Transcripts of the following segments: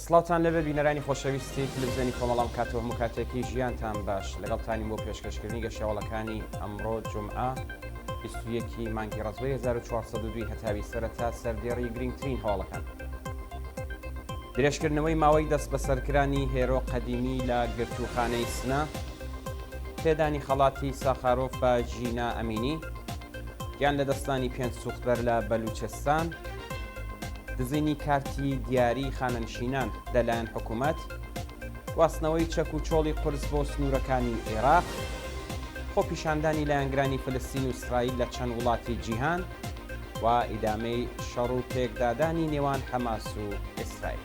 سڵاوتان لێبێ بینەرانی خۆشەویستی تلویزیۆنی کۆمەڵ ئەم کات و هەموو کاتێکی ژیانتان باش لەگەڵتانیم بۆ پێشکەشکردنی گەشەوەڵەکانی ئەمڕۆ جومعە 21 ی مانگی ڕەزبەری 1402 هەتاوی سەرەتا سەردێڕی گرنگترین هەواڵەکان. درێژکردنەوەی ماوەی دەستبەسەرکرانی هێرۆ قەدیمی لە گرتووخانەی سنە، پێدانی خەڵاتی ساخارۆف بە ژینا ئەمینی، گیان لەدەستدانی پێنج سوختبەر لە بەلوچستان، دزینی کارتی دیاری خانەنشینان لەلایەن حکوومەت، گواستنەوەی چەک و چۆڵی قورس بۆ سنوورەکانی عێراق، خۆپیشاندانی لایەنگرانی فلستین و ئیسرائیل لە چەند وڵاتی جیهان و ئیدامەی شەڕ و پێکدادانی نێوان حەماس و ئیسرائیل.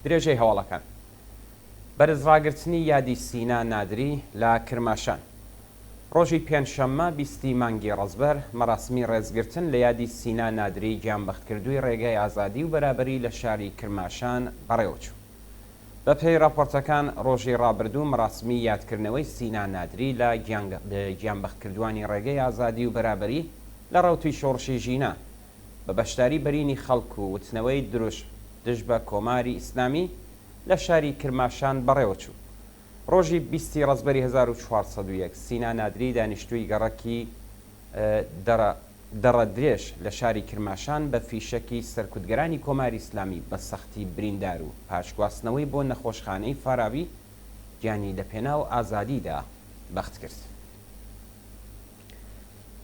درێژەی هەواڵەکان. بەرزڕاگرتنی یادی سینا نادری لە کرماشان. ڕۆژی پێنجشەممە بیستی مانگی ڕەزبەر، مەراسمی ڕێزگرتن لە یادی سینا نادری گیانبەختکردووی ڕێگای ئازادی و بەرابەری لە شاری کرماشان بەڕێوەچوو. بەپێی ڕاپۆرتەکان، ڕۆژی ڕابردوو مەراسمی یادکردنەوەی سینا نادری لە گیانبەختکردووانی ڕێگەی ئازادی و بەرابەری لە ڕەوتی شۆڕشی ژینا بە بەشداری بەرینی خەڵک و وتنەوەی دروشم دژ بە کۆماری ئیسلامی لە شاری کرماشان بەڕێوەچوو. ڕۆژی بیستی ڕەزبەری 1401 سینا نادری دانیشتووی گەڕەکی دەڕە دەڕەدرێژ لە شاری کرماشان بە فیشەکی سەرکوتگەرانی کۆماری ئیسلامی بە سەختی بریندار و پاش گواستنەوەی بۆ نەخۆشخانەی فارابی گیانی لە پێناو ئازادیدا بەخت کرد.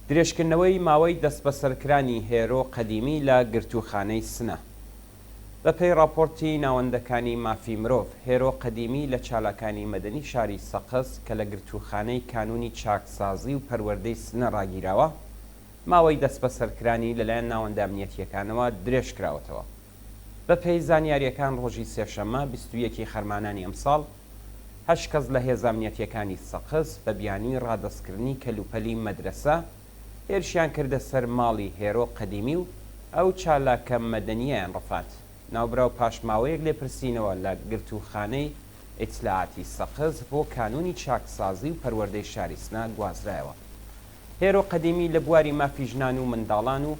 درێژکردنەوەی ماوەی دەستبەسەرکرانی هێرۆ قەدیمی لە گرتووخانەی سنە. بە پێی ڕاپۆرتی ناوەندەکانی مافی مرۆڤ، هێرۆ قەدیمی لە چالاکانی مەدەنی شاری سەقز کە لە گرتووخانەی کانوونی چاکسازی و پەروەردەی سنە ڕاگیراوە، ماوەی دەستبەسەرکرانی لەلایەن ناوەندە ئەمنیەتییەکانەوە درێژ کراوەتەوە. بە پێی زانیارییەکان ڕۆژی سێشەممە 21 ی خەرمانانی ئەمساڵ، هەشت کەس لە هێزە ئەمنیەتییەکانی سەقز بە بیانووی ڕادەستکردنی کەلوپەلی مەدرەسە هێرشیان کردە سەر ماڵی هێرۆ قەدیمی و ئەو چالاکە مەدەنییەیان ڕفاند. ناوبراو پاش ماوەیەک لێپرسینەوە لە گرتووخانەی ئیتلاعاتی سەقز بۆ کانوونی چاکسازی و پەروەردەی شاری سنە گوازرایەوە. هێرۆ قەدیمی لە بواری مافی ژنان و منداڵان و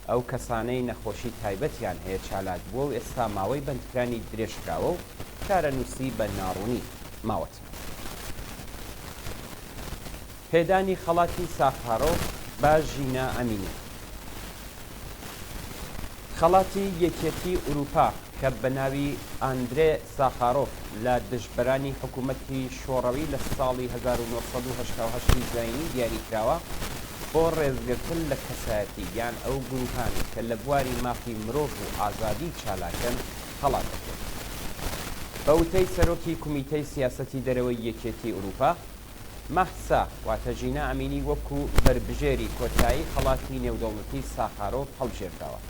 ئەو کەسانەی نەخۆشی تایبەتیان هەیە چالاک بووە و ئێستا ماوەی بەندکرانی درێژکراوە و چارەنووسی بە ناڕوونی ماوەتەوە. پێدانی خەڵاتی ساخارۆف بە ژینا ئەمینی. خەڵاتی یەکێتی ئورووپا کە بە ناوی ئاندرێ ساخارۆف لە دژبەرانی حکوومەتی شۆڕەوی لە ساڵی 1988 ی زایینی دیاری کراوە بۆ ڕێزگرتن لە کەسایەتی یان ئەو گرووپانەی کە لە بواری مافی مرۆڤ و ئازادی چالاکن خەڵات دەکرێت. بە وتەی سەرۆکی کومیتەی سیاسەتی دەرەوەی یەکێتی ئورووپا، مەهسا، واتە ژینا ئەمینی وەکو بەربژێری کۆتایی خەڵاتی نێودەوڵەتی ساخارۆڤ هەڵبژێردراوە.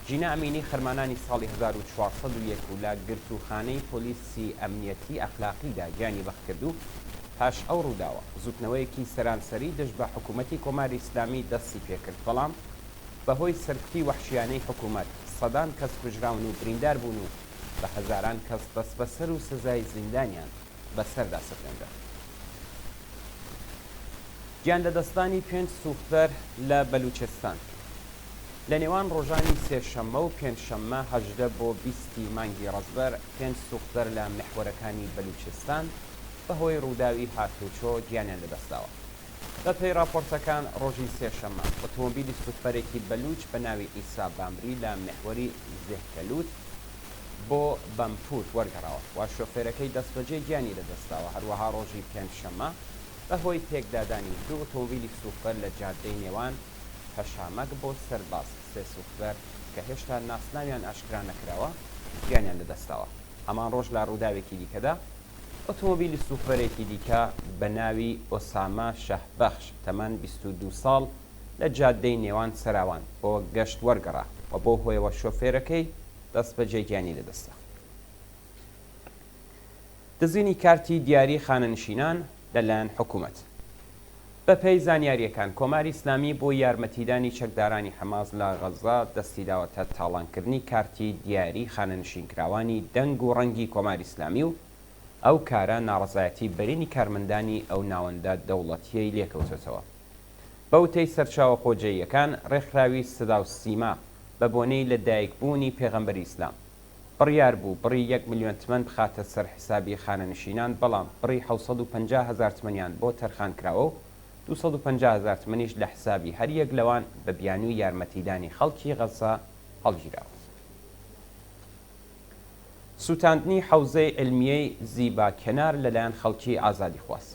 ژینا ئەمینی خەرمانانی ساڵی 1401 و لە گرتووخانەی پۆلیسی ئەمنیەتی ئەخلاقیدا گیانی بەختکرد و پاش ئەو ڕووداوە بزووتنەوەیەکی سەرانسەری دژ بە حکوومەتی کۆماری ئیسلامی دەستی پێکرد بەڵام بەهۆی سەرکوتی وەحشیانەی حکوومەت سەدان کەس کوژراون و بریندار بوون و بە هەزاران کەس دەستبەسەر و سزای زیندانیان بەسەردا سەپێنرا. گیانلەدەستدانی پێنج سوختبەر لە بەلوچستان لە نێوان ڕۆژانی سێشەممە و پێنجشەممە 18 بۆ 20 ی مانگی ڕەزبەر پێنج سوختبەر لە میحوەرەکانی بەلوچستان بەهۆی ڕووداوی هاتوچۆ گیانیان لەدەستداوە. بەپێی ڕاپۆرتەکان ڕۆژی سێشەممە ئۆتۆمۆبیلی سوختبەرێکی بەلوچ بە ناوی عیسا بامری لە میحوەری زێهکەلوت بۆ بەمپوور وەرگەڕاوە و شۆفێرەکەی دەستبەجێ گیانی لەدەستداوە، هەروەها ڕۆژی پێنجشەممە بەهۆی پێکدادانی دوو ئۆتۆمۆبیلی سووخبەر لە جادەی نێوان پەشامەک بۆ سەرباز سێ سووخبەر کە هێشتا ناسناویان ئاشکرا نەکراوە گیانیان لەدەستداوە. هەمان ڕۆژ لە ڕووداوێکی دیکەدا ئۆتۆمۆبیلی سووخبەرێکی دیکە بە ناوی ئۆسامە شەهبەخش تەمەن 22 ساڵ لە جادەی نێوان سەراوان بۆ گەشت وەرگەڕا و بەو هۆیەوە شۆفێرەکەی دەستبەجێ گیانی لەدەستدا. دزینی کارتی دیاری خانەنشینان لەلایەن حکومەت. بەپێی زانیارییەکان کۆماری ئیسلامی بۆ یارمەتیدانی چەکدارانی حەماس لە غەززە دەستی داوەتە تاڵانکردنی کارتی دیاری خانەنشینکراوانی دەنگ و ڕەنگی کۆماری ئیسلامی و. ئەو کارە ناڕەزایەتی بەرینی کارمەندانی ئەو ناوەندە دەوڵەتییەی لێکەوتۆتەوە. بە وتەی سەرچاوە خۆجێییەکان، ڕێکخراوی سدا و سیما بە بۆنەی لە دایک بوونی پێغەمبەری ئیسلام، بڕیار بوو بڕی یەک ملیۆن تمەن بخاتە سەر حیسابی خانەنشینان، بەڵام بڕی 750 هەزار تمەنیان بۆ تەرخان کراوە و 250 هەزار تمەنیش لە حسابی هەر یەک لەوان بە بیانووی یارمەتیدانی خەڵکی غەززە هەڵگیراوە. سووتاندنی حەوزەی عیلمیەی زیبا کەنار لەلایەن خەڵکی ئازادیخواز.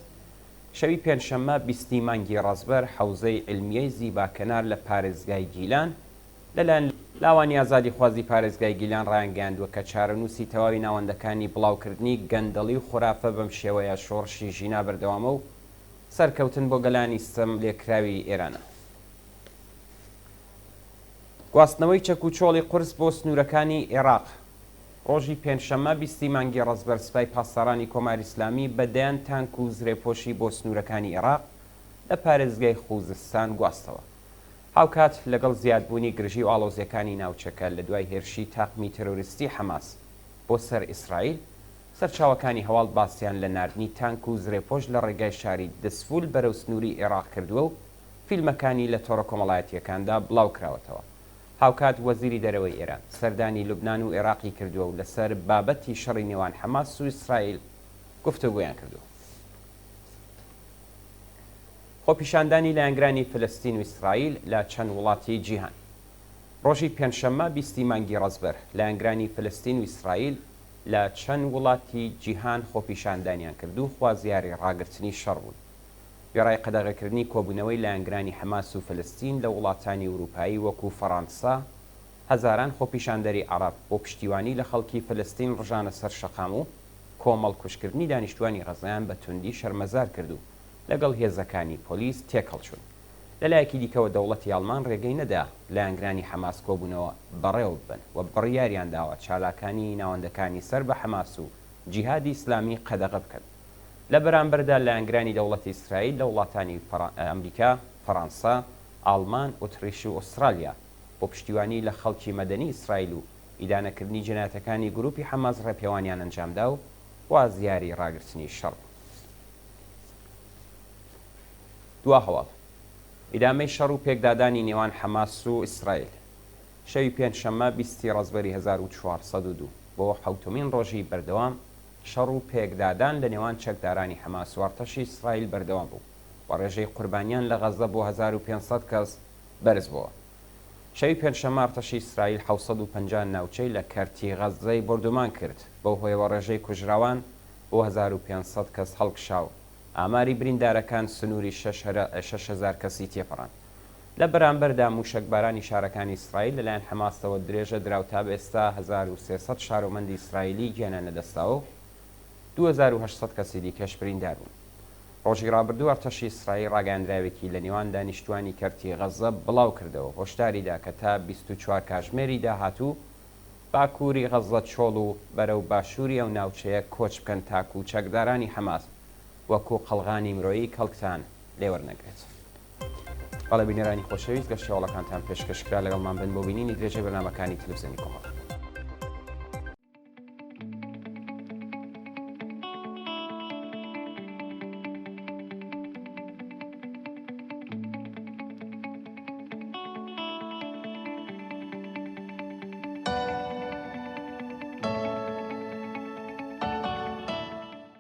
شەوی پێنجشەممە بیستی مانگی ڕەزبەر حەوزەی عیلمیەی زیبا کەنار لە پارێزگای گیلان لەلایەن لاوانی ئازادیخوازی پارێزگای گیلان ڕایانگەیاندووە کە چارەنووسی تەواوی ناوەندەکانی بڵاوکردنی گەندەڵی و خورافە بەم شێوەیە شۆڕشی ژینا بەردەوامە و سەرکەوتن بۆ گەلانی ستەم لێکراوی ئێرانە. گواستنەوەی چەک و چۆڵی قورس بۆ سنوورەکانی ئێراق. ڕۆژی پێنجشەممە بیستی مانگی ڕەزبەر سپای پاسدارانی کۆماری ئیسلامی بە دەیان تانک و زرێپۆشی بۆ سنوورەکانی ئێراق لە پارێزگای خوزستان گواستەوە. هاوکات لەگەڵ زیادبوونی گرژی و ئاڵۆزییەکانی ناوچەکە لە دوای هێرشی تاقمی تێرۆریستی حەماس بۆ سەر ئیسرائیل، سەرچاوەکانی هەواڵ باسیان لە ناردنی تانک و زرێپۆش لە ڕێگای شاری دزفول بەرەو سنووری ئێراق کردووە و فیلمەکانی لە تۆڕە کۆمەڵایەتییەکاندا بڵاوکراوەتەوە. هاوکات وەزیری دەرەوەی ئێران سەردانی لوبنان و ئێراقی کردووە و لەسەر بابەتی شەڕی نێوان حەماس و ئیسرائیل گفتوگۆیان کردووە. خۆپیشاندانی لایەنگرانی فلستین و ئیسرائیل لە چەند وڵاتی جیهان. ڕۆژی پێنجشەممە بیستی مانگی ڕەزبەر، لایەنگرانی فلستین و ئیسرائیل لە چەند وڵاتی جیهان خۆپیشاندانیان کرد و خوازیاری ڕاگرتنی شەڕ بوون. وێڕای قەدەغەکردنی کۆبوونەوەی لایەنگرانی حەماس و فەلەستین لە وڵاتانی ئورووپایی وەکوو فەڕانسە، هەزاران خۆپیشاندەری عەڕەب بۆ پشتیوانی لە خەڵکی فەلەستین ڕژانە سەر شەقام و کۆمەڵکوژکردنی دانیشتووانی غەززەیان بە توندی شەرمەزار کرد و لەگەڵ هێزەکانی پۆلیس تێکهەڵچوون. لە لایەکی دیکەوە دەوڵەتی ئاڵمان ڕێگەی نەدا لایەنگرانی حەماس کۆبوونەوە بەڕێوە ببەن و بڕیاریان داوە چالاکانی ناوەندەکانی سەر بە حەماس و جیهادی ئیسلامی قەدەغە بکەن. لە بەرامبەردا لایەنگرانی دەوڵەتی ئیسرائیل لە وڵاتانی ئەمریکا، فەڕانسە، ئاڵمان، ئوتڕیش و ئوسترالیا بۆ پشتیوانی لە خەڵکی مەدەنی ئیسرائیل و ئیدانەکردنی جەنایەتەکانی گروپی حەماس ڕێپێوانیان ئەنجامدا و خوازیاری ڕاگرتنی شەڕ بوون. دوا هەواڵ، ئیدامەی شەڕ و پێکدادانی نێوان حەماس و ئیسرائیل شەوی پێنجشەممە 20 ی ڕەزبەری 1402 بۆ حەوتەمین ڕۆژی بەردەوام شەڕ و پێکدادان لە نێوان چەکدارانی حەماس و ئەرتەشی ئیسرائیل بەردەوام بوو و ڕێژەی قوربانیان لە غەززە بۆ 1500 کەس بەرزبۆوە. شەوی پێنجشەممە ئەرتەشی ئیسرائیل 750 ناوچەی لە کەرتی غەززەی بۆردومان کرد، بەو هۆیەوە ڕێژەی کوژراوان بۆ 1500 کەس هەڵکشا و ئاماری بریندارەکان سنووری 6000 کەسی تێپەڕاند. لە بەرامبەردا مووشەکبارانی شارەکانی ئیسرائیل لەلایەن حەماسەوە درێژە درا و تا ئێستا 1300 شارۆمەندی ئیسرائیلی گیانیان لەدەستداوە و 2800 کەسی دیکەش بریندار بوون. ڕۆژی ڕابردوو ئەرتەشی ئیسرائیل ڕاگەیاندراوێکی لە نێوان دانیشتووانی کەرتی غەززە بڵاوکردەوە، هۆشداری دا کە تا 24 کاژمێری داهاتوو باکووری غەززە چۆڵ و بەرەو باشووری ئەو ناوچەیە کۆچ بکەن تاکوو چەکدارانی حەماس وەکوو قەڵغانی مرۆیی کەڵکتان لێوەرنەگرێت. بەڵێ بینەرانی خۆشەویست گەشتی هەواڵەکانتان پێشکەش کرا لەگەڵمان بن بۆ بینینی درێژەی بەرنامەکانی تەلەفزیۆنی کۆمەڵ.